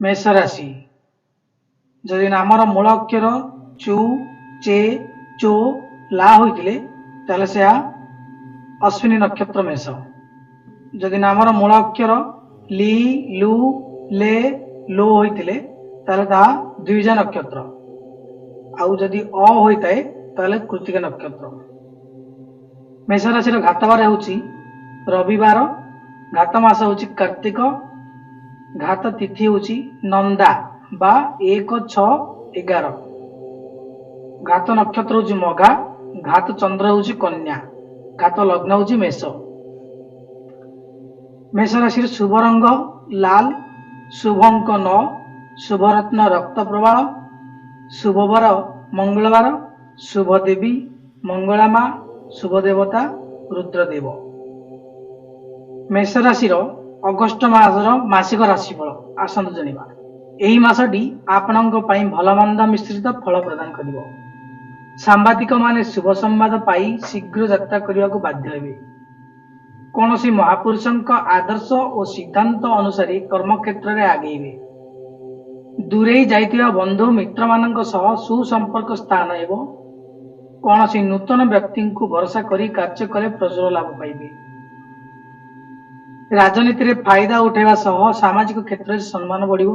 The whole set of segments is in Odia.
ମେଷ ରାଶି, ଯଦି ନାମର ମୂଳ ଅକ୍ଷର ଚୁ, ଚେ, ଚୋ, ଲା ହୋଇଥିଲେ, ତାହେଲେ ସେହା ଅଶ୍ୱିନୀ ନକ୍ଷତ୍ର ମେଷ। ଯଦି ନାମର ମୂଳ ଅକ୍ଷର ଲି, ଲୁ, ଲେ, ଲୋ ହୋଇଥିଲେ, ତାହେଲେ ତାହା ଦ୍ୱିଜା ନକ୍ଷତ୍ର। ଆଉ ଯଦି ଅ ହୋଇଥାଏ, ତାହେଲେ କୃତିକା ନକ୍ଷତ୍ର। ମେଷ ରାଶିର ଘାତବାର ହେଉଛି ରବିବାର, ଘାତ ମାସ ହେଉଛି କାର୍ତ୍ତିକ, ଘାତ ତିଥି ହେଉଛି ନନ୍ଦା ବା 1, 6, 11, ଘାତ ନକ୍ଷତ୍ର ହେଉଛି ମଘା, ଘାତ ଚନ୍ଦ୍ର ହେଉଛି କନ୍ୟା, ଘାତ ଲଗ୍ନ ହେଉଛି ମେଷ। ମେଷ ରାଶିର ଶୁଭ ରଙ୍ଗ ଲାଲ, ଶୁଭ ଅଙ୍କ 9, ଶୁଭରତ୍ନ ରକ୍ତ ପ୍ରବାଳ, ଶୁଭବାର ମଙ୍ଗଳବାର, ଶୁଭ ଦେବୀ ମଙ୍ଗଳା ମା, ଶୁଭ ଦେବତା ରୁଦ୍ରଦେବ। ମେଷ ରାଶିର ଅଗଷ୍ଟ ମାସର ମାସିକ ରାଶିଫଳ ଆସନ୍ତୁ ଜାଣିବା। ଏହି ମାସଟି ଆପଣଙ୍କ ପାଇଁ ଭଲ ମନ୍ଦ ମିଶ୍ରିତ ଫଳ ପ୍ରଦାନ କରିବ। ସାମ୍ବାଦିକମାନେ ଶୁଭ ସମ୍ବାଦ ପାଇ ଶୀଘ୍ର ଯାତ୍ରା କରିବାକୁ ବାଧ୍ୟ ହେବେ। କୌଣସି ମହାପୁରୁଷଙ୍କ ଆଦର୍ଶ ଓ ସିଦ୍ଧାନ୍ତ ଅନୁସାରେ କର୍ମକ୍ଷେତ୍ରରେ ଆଗେଇବେ। ଦୂରେଇ ଯାଇଥିବା ବନ୍ଧୁ ମିତ୍ରମାନଙ୍କ ସହ ସୁସମ୍ପର୍କ ସ୍ଥାନ ହେବ। କୌଣସି ନୂତନ ବ୍ୟକ୍ତିଙ୍କୁ ଭରସା କରି କାର୍ଯ୍ୟ କଲେ ପ୍ରଚୁର ଲାଭ ପାଇବେ। ରାଜନୀତିରେ ଫାଇଦା ଉଠାଇବା ସହ ସାମାଜିକ କ୍ଷେତ୍ରରେ ସମ୍ମାନ ବଢ଼ିବ।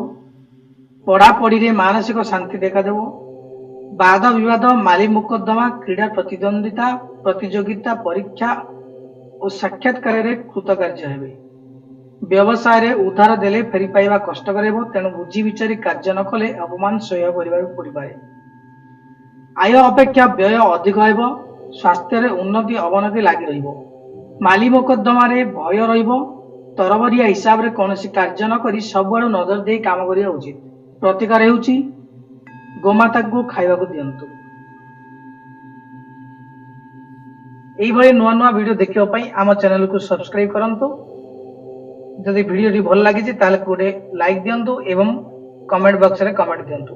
ପଢ଼ାପଢ଼ିରେ ମାନସିକ ଶାନ୍ତି ଦେଖାଦେବ। ବାଦ ବିବାଦ, ମାଲି ମୋକଦ୍ଦମା, କ୍ରୀଡ଼ା ପ୍ରତିଦ୍ୱନ୍ଦିତା, ପ୍ରତିଯୋଗିତା, ପରୀକ୍ଷା ଓ ସାକ୍ଷାତକାରରେ କୃତକାର୍ଯ୍ୟ ହେବେ। ବ୍ୟବସାୟରେ ଉଧାର ଦେଲେ ଫେରି ପାଇବା କଷ୍ଟକର ହେବ, ତେଣୁ ବୁଝି ବିଚାରି କାର୍ଯ୍ୟ ନ କଲେ ଅପମାନ ସହ୍ୟ କରିବାକୁ ପଡ଼ିପାରେ। ଆୟ ଅପେକ୍ଷା ବ୍ୟୟ ଅଧିକ ହେବ। ସ୍ୱାସ୍ଥ୍ୟରେ ଉନ୍ନତି ଅବନତି ଲାଗି ରହିବ। ମାଲି ମୋକଦ୍ଦମାରେ ଭୟ ରହିବ। ତରବରିଆ ହିସାବରେ କୌଣସି କାର୍ଯ୍ୟ ନ କରି ସବୁଆଡ଼ୁ ନଜର ଦେଇ କାମ କରିବା ଉଚିତ। ପ୍ରତିକାର ହେଉଛି ଗୋମାତାଙ୍କୁ ଖାଇବାକୁ ଦିଅନ୍ତୁ। ଏଇଭଳି ନୂଆ ନୂଆ ଭିଡ଼ିଓ ଦେଖିବା ପାଇଁ ଆମ ଚ୍ୟାନେଲକୁ ସବସ୍କ୍ରାଇବ୍ କରନ୍ତୁ। ଯଦି ଭିଡ଼ିଓଟି ଭଲ ଲାଗିଛି, ତାହେଲେ ଗୋଟେ ଲାଇକ୍ ଦିଅନ୍ତୁ ଏବଂ କମେଣ୍ଟ ବକ୍ସରେ କମେଣ୍ଟ ଦିଅନ୍ତୁ।